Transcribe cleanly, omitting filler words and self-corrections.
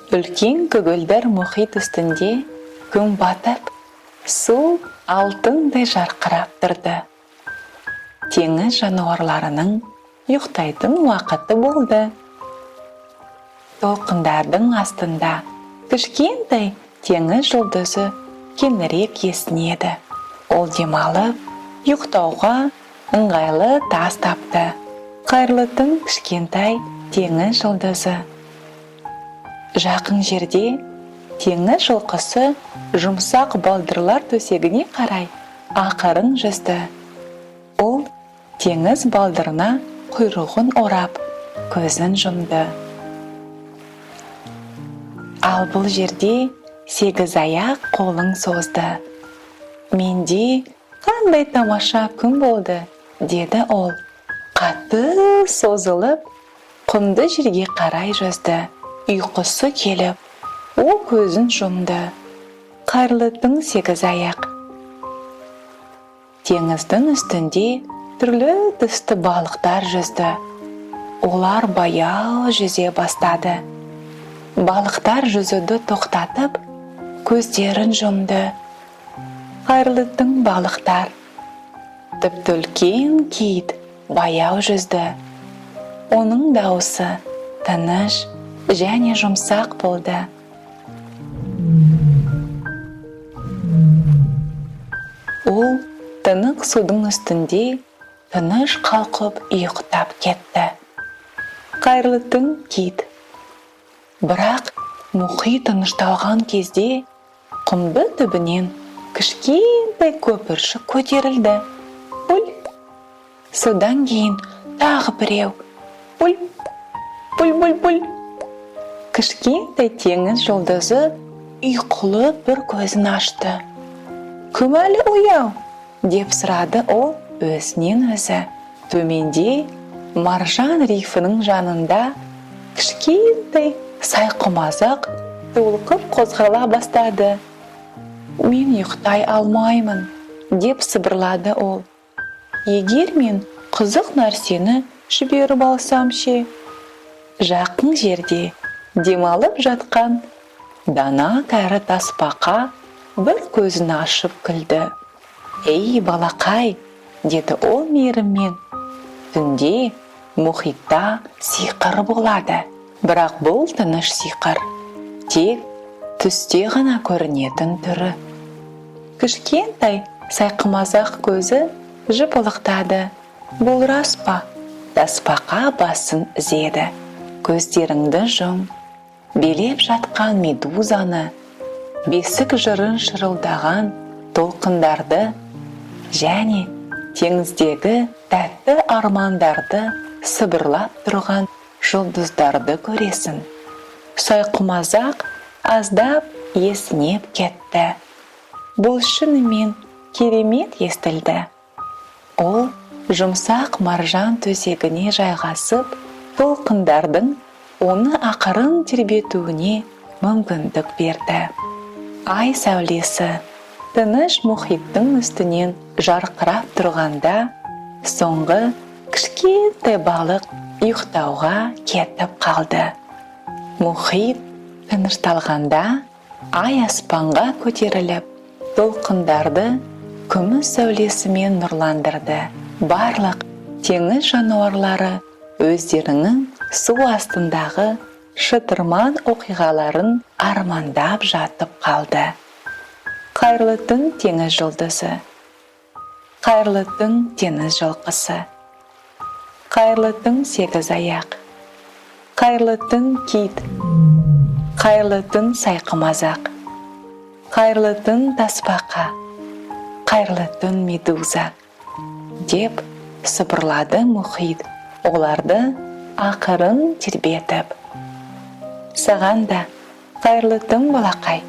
Үлкен көгілдір мұхит үстінде күн батып, су алтындай жарқырап тұрды. Теңіз жануарларының ұйықтайтын уақыты болды. Толқындардың астында кішкентай теңіз жұлдызы кеңірек есінеді. Ол демалып, ұйықтауға ыңғайлы тас тапты. Қайырлы түн, кішкентай теңіз жұлдызы. Жақын жерде теңіз жылқысы жұмсақ балдырлар төсегіне қарай ақырын жүзді. Ол теңіз балдырына құйрығын орап, көзін жұмды. Ал бұл жерде сегіз аяқ қолын созды. «Менде қандай тамаша күн болды», – деді ол. Қатты созылып, құмды жерге қарай жүзді. Ұйқысы келіп, ол көзін жұмды. Қайырлы түн, сегіз аяқ. Теңіздің үстінде түрлі түсті балықтар жүзді. Олар баяу жүзе бастады. Балықтар жүзуді тоқтатып, көздерін жұмды. Қайырлы түн, балықтар. Тіпті үлкен кит баяу жүзді. Оның дауысы тыныш және жұмсақ болды. Ол тынық судың үстінде тыныш қалқып ұйықтап кетті. Қайырлы түн, кит. Бірақ мұхит тынышталған кезде құмды түбінен кішкентай көпіршік көтерілді. Пүл! Содан кейін тағы біреу. Пүл! Пүл, пүл, пүл! Кішкентай теңіз жұлдызы ұйқылы бір көзін ашты. «Кім әлі ояу?» – деп сұрады ол өзінен өзі. Төменде маржан рифінің жанында кішкентай сайқымазақ толқып қозғала бастады. «Мен ұйықтай алмаймын», – деп сыбырлады ол. «Егер мен қызық нәрсені жіберіп алсам ше?» Жақын жерде демалып жатқан дана кәрі тасбақа бір көзін ашып күлді. «Ей, балақай, – деді ол мейіріммен, – түнде мұхитта сиқыр болады. Бірақ бұл тыныш сиқыр, тек түсте ғана көрінетін түрі». Кішкентай сайқымазақ көзі жыпылықтады. «Бұл рас па?» Тасбақа басын изеді. «Көздеріңді жұм. Билеп жатқан медузаны, бесік жырын шырылдаған толқындарды және теңіздегі тәтті армандарды сыбырлап тұрған жұлдыздарды көресің». Сайқымазақ аздап есінеп кетті. Бұл шынымен керемет естілді. Ол жұмсақ маржан төсегіне жайғасып, толқындардың оны ақырын тербетуіне мүмкіндік берді. Ай сәулесі тыныш мұхиттың үстінен жарқырап тұрғанда, соңғы кішкентай балық ұйықтауға кетіп қалды. Мұхит тынышталғанда, ай аспанға көтеріліп, толқындарды күміс сәулесімен нұрландырды. Барлық теңіз жануарлары өздерінің су астындағы шытырман оқиғаларын армандап жатып қалды. Қайырлы түн, теңіз жұлдызы. Қайырлы түн, теңіз жылқысы. Қайырлы түн, сегіз аяқ. Қайырлы түн, кит. Қайырлы түн, сайқымазақ. Қайырлы түн, тасбақа. Қайырлы түн, медуза, – деп сыбырлады мұхит оларды ақырын тербетіп. Саған да қайырлы түн, балақай.